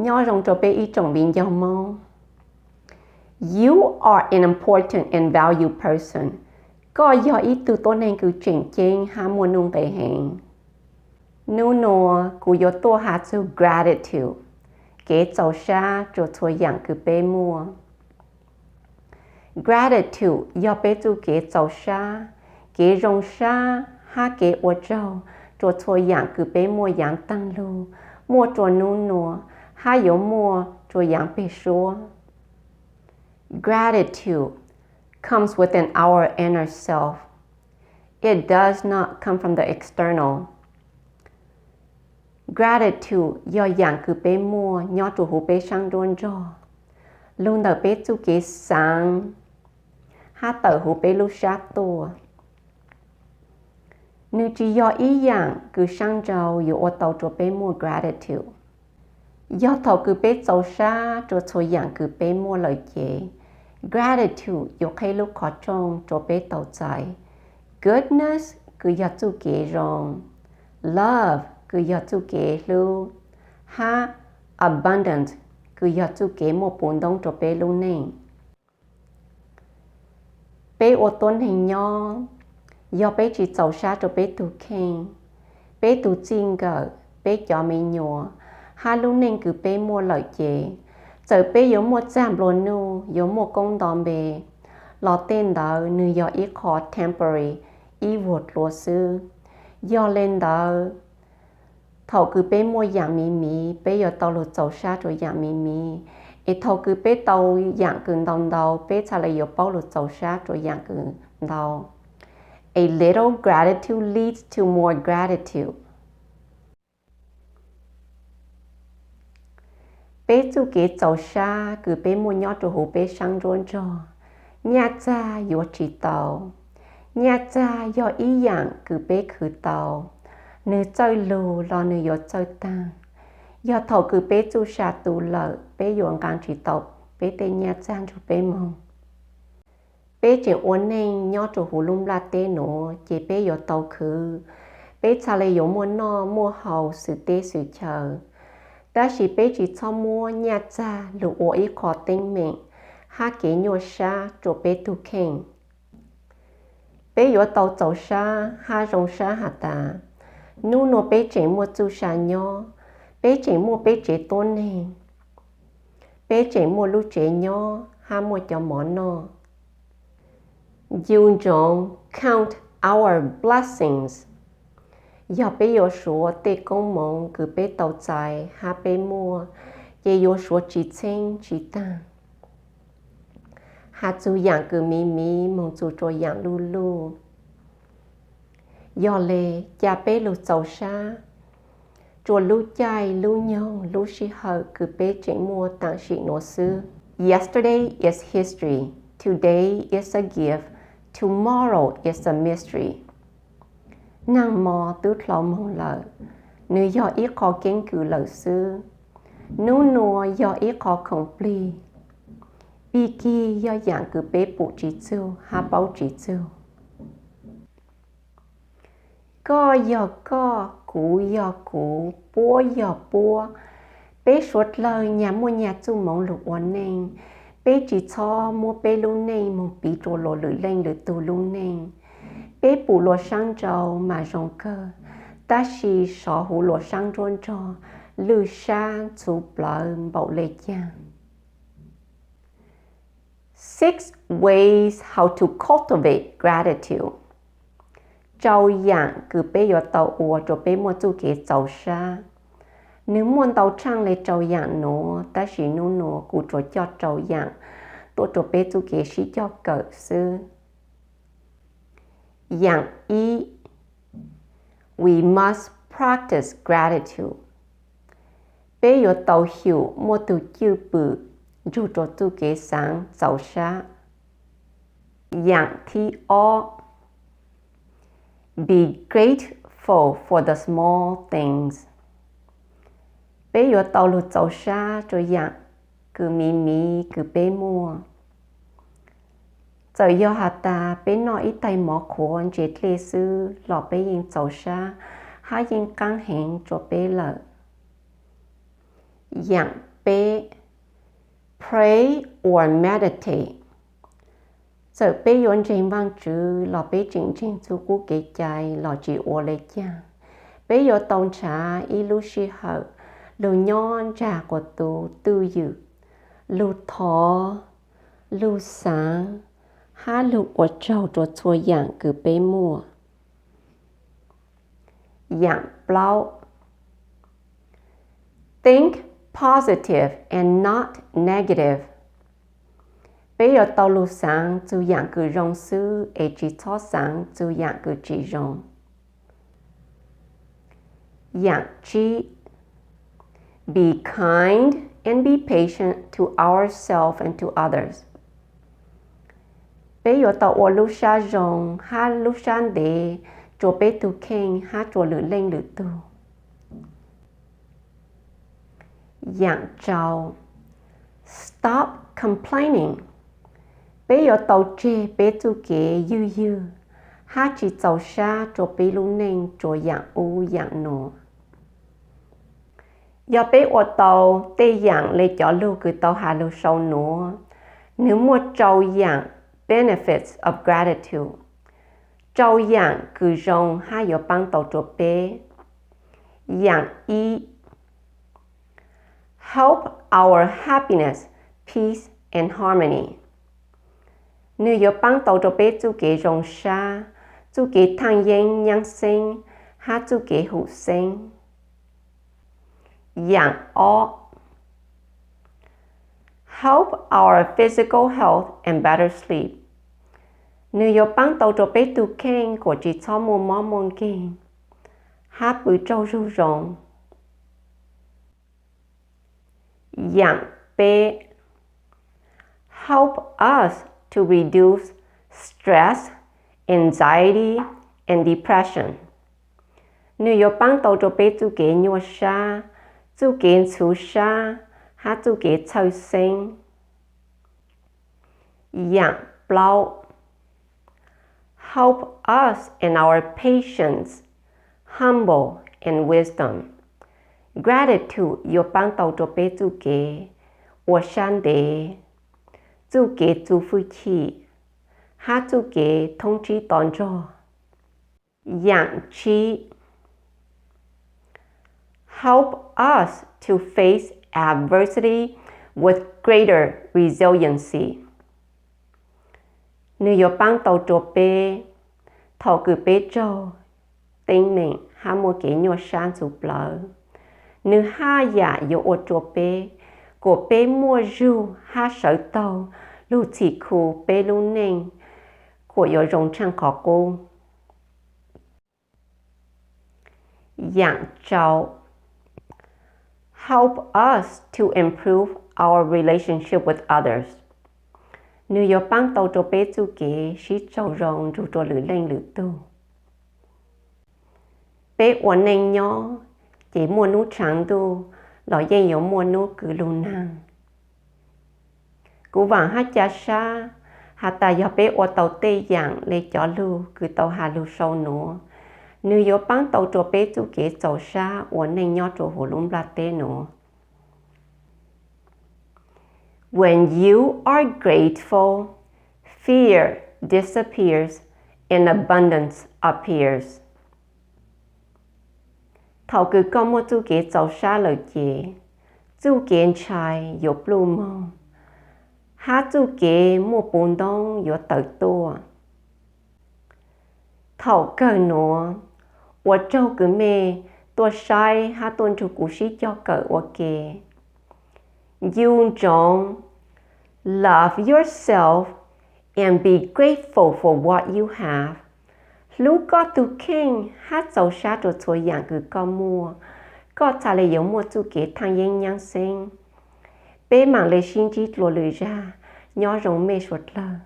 Nyob zoo rau peb ib tsoom viv ncaus Hmoob. You are an important and valued person. Koj yog ib tug tuab neeg kws tseem ceeb hab muaj nuj nqes heev. Nub nua kuv yuav tuaj has txug gratitude, kev txaus sab rua txhua yaam kws peb muaj. Gratitude yog peb txuj kev txaus sab, kev zoo sab hab kev ua tsaug rua txhua yaam kws peb muaj yaav taag lug, muaj rua nub nua hab yuav muaj rua yaav peg suab. Gratitude comes within our inner self. It does not come from the external. Gratitude yog yaam kws peb muaj nyob rua huv peb saab nruab nrog, lug ntawm peb txuj kev xaav hab tawm huv peb lub sab tuaj. Nwg tsi yog ib yaam kws saab nrau yuav ua tau rua peb muaj gratitude. Yog thaum kws peb txaus sab rua txhua yaam kws peb muaj lawm ces gratitude yuav qheb lub qhov rooj rua peb tau txais. Goodness kws yog txuj kev zoo, love kws yog txuj kev hlub, hab abundance kws yog txuj kev muaj puv ntoob rua peb lub neej. Peb ua tuab neeg nyob, yog peb tsi txaus sab rua peb tug kheej, peb tug txij nkawm, peb cov me nyuam, hab lub neej kws peb muaj lawm ces, txawm peb yuav muaj txaj nplua nuj, yuav muaj koob nto npe, los tej ntawd nwg yog ib qho temporary, ib vuag dlua xwb. Yog le ntawd, thaum kws peb muaj yaam me miv, peb yuav tau lug txaus sab rua yaam me miv, es thaum kws peb tau yaam kws ntau ntau, peb txhaj le yuav paub lug txaus sab rua yaam kws ntau. A little gratitude leads to more gratitude. Peb txuj kev txaus sab kws peb muaj nyob rua huv peb saab nruab nrog, nyaj txag yuav tsi tau. Nyaj txag yog ib yaam kws peb khwv tau, nwg txawj lug los nwg yuav txawj taag. Yog thaum kws peb txuj sa tu lawm, peb yuav nqaa tsi tau peb tej nyaj txag nrug peb moog. Peb tseem ua neej nyob rua huv lub nplaj teb nuav ces peb yuav tau khwv, peb txhaj le yuav muaj noj muaj haus xwm teb xwm chaw. Tab sis peb tsi txhob muab nyaj txag lug ua ib qho teeb meem hab kev nyuaj sab rua peb tug kheej. Peb yuav tau txaus sab hab zoo sab has tas, nub nua peb tseem muaj txuj sa nyob, peb tseem muaj peb tsev tuab neeg, peb tseem muaj lub tsev nyob hab muaj cov mov noj. Yus ntsoov count our blessings. Yog peb yuav suav tej koob moov kws peb tau txais hab peb muaj, ces yuav suav tsi txheeb tsi taag. Has txug yaam kws miv miv moog txug rua yaam luj luj. Yog le, ca peb lug txaus sab rua lub caij lub nyoog lub sij hawm kws peb tseem muaj taam sim nuav xwb. Yesterday is history, today is a gift, tomorrow is a mystery. Naag mo tub dlhau moog lawm, nwg yog ib qho keeb kwm lawm xwb. Nub nua yog ib qho khoom plig, pig kig yog yaam kws peb pum tsi txug hab paub tsi txug. Koj yog koj, kuv yog kuv, puab yog puab. Peb suav dlawg nyag muaj nyag txuj moov lug ua neej. Peb tsi txhob muab peb lub neej moog piv rua luas lwm leej lwm tug lub neej. Peb pum luas saab nrau mas zoo kawg, tab sis sov huv luas saab nruab nrog, lwj sab ntxhuv plawv npaum le caag. Six ways how to cultivate gratitude. Rau yaam kws peb yuav tau ua rua peb muaj txuj kev txaus sab. Nwg muaj ntau tshaaj le rau yaam nuav, tab sis nub nua kuv tsuas coj rau yaam tuaj rua peb txuj kev sib coj kawm xwb. Yaam ib, we must practice gratitude. Peb yuav tau xyum muaj tug cwj pwm nrug rua txuj kev xaav txaus sab. Yaam thib ob, be grateful for the small things. Peb yuav tau lug txaus sab rua yaam kws miv miv kws peb muaj. Txawm yog has tas peb noj ib tais mov qhuav ntse dlej xwb los peb yeej txaus sab hab yeej qaab heev rua peb lawm. Yaam Peb, pray or meditate. Txawm peb yuav ntseeg Vaajtswv los peb tseem ntseeg txuj qub kev cai los tsis ua le caag, peb yuav tau nrhav ib lub sij hawm lug nyob ntsag quas tus twj ywm, lug thov, lug xaav, hab lug ua tsaug rua txhua yaam kws peb muaj. Yaam plaub, think positive and not negative. Peb yuav tau lug xaav txug yaam kws zoo xwb es tsis txhob xaav txug yaam kws tsis zoo. Yaam tsib, be kind and be patient to ourselves and to others. Peb yuav tau ua lub sab zoo hab lub sab ntev rua peb tug kheej hab rua lwm leej lwm tug. Yaam rau, stop complaining. Peb yuav tau tseg peb txuj kev ywj ywg hab tsis txaus sab rua peb lub neej rua yaam ub yaam nuav. Yog peb ua tau tej yaam le cov lug kws tau has lug sau nuav, nwg muaj rau yaam benefits of gratitude, rau yaam kws zoo hab yuav paab tau rua peb. Yaam ib, help our happiness, peace and harmony. Nwg yuav paab tau rua peb txuj kev zoo sab, txuj kev thaaj yeeb nyaab xeeb hab txuj kev hum xeeb. Yaam ob, help our physical health and better sleep. Nwg yuav paab tau rua peb tug kheej kuas tsis txhob muaj mob muaj nkeeg hab pw tsaug zug zoo. Yaam peb, help us to reduce stress, anxiety and depression. Nwg yuav paab tau rua peb txuj kev nyuaj sab, txuj kev ntxhuv sab hab txuj kev txhawj xeeb. Yaam plaub, help us in our patience, humble and wisdom. Gratitude yuav paab tau rua peb txuj kev ua sab ntev, txuj kev txuv fwj chim hab txuj kev thoob tsib to nrog. Yaam tsib, help us to face adversity with greater resiliency. Nwg yuav paab tau rua peb thaum kws peb raug teeb meem hab muaj kev nyuaj sab ntxhov plawv. Nwg haj yam yuav ua rua peb kuas peb muaj zug hab sawv taug lug txhim khu peb lub neej kuas yuav zoo tshaaj qhov qub. Yaam rau, help us to improve our relationship with others. Nwg yuav paab tau rua peb txuj kev sib raug zoo nrug rua lwm leej lwm tug. Peb ua neej nyob ces muaj nub tshav ntuj los yeej yuav muaj nub kwv lug naag. Kuv vaam hab ca sab has tas yog peb ua tau tej yaam le cov lug kws tau has lug sau nuav, nwg yuav paab tau rua peb txuj kev txaus sab ua neej nyob rua huv lub nplaj teb nuav. When you are grateful, fear disappears and abundance appears. Thaum kws koj muaj txuj kev txaus sab lawm ces txuj kev ntshai yuav pluj moog, hab txuj kev muaj puv ntoob yuav tawm tuaj. Thaum kawg nuav, ua tsaug kws mej tuaj saib hab tuaj nrug kuv sib cog kawm ua ke. Ncu ntsoov, love yourself and be grateful for what you have. Hlub koj tug kheej hab txaus sab rua txhua yaam kws koj muaj, koj txhaj le yuav muaj txuj kev thaaj yeeb nyaab xeeb. Peb maam le sib ntsib dlua lwm zag, nyob zoo mej suav dlawg.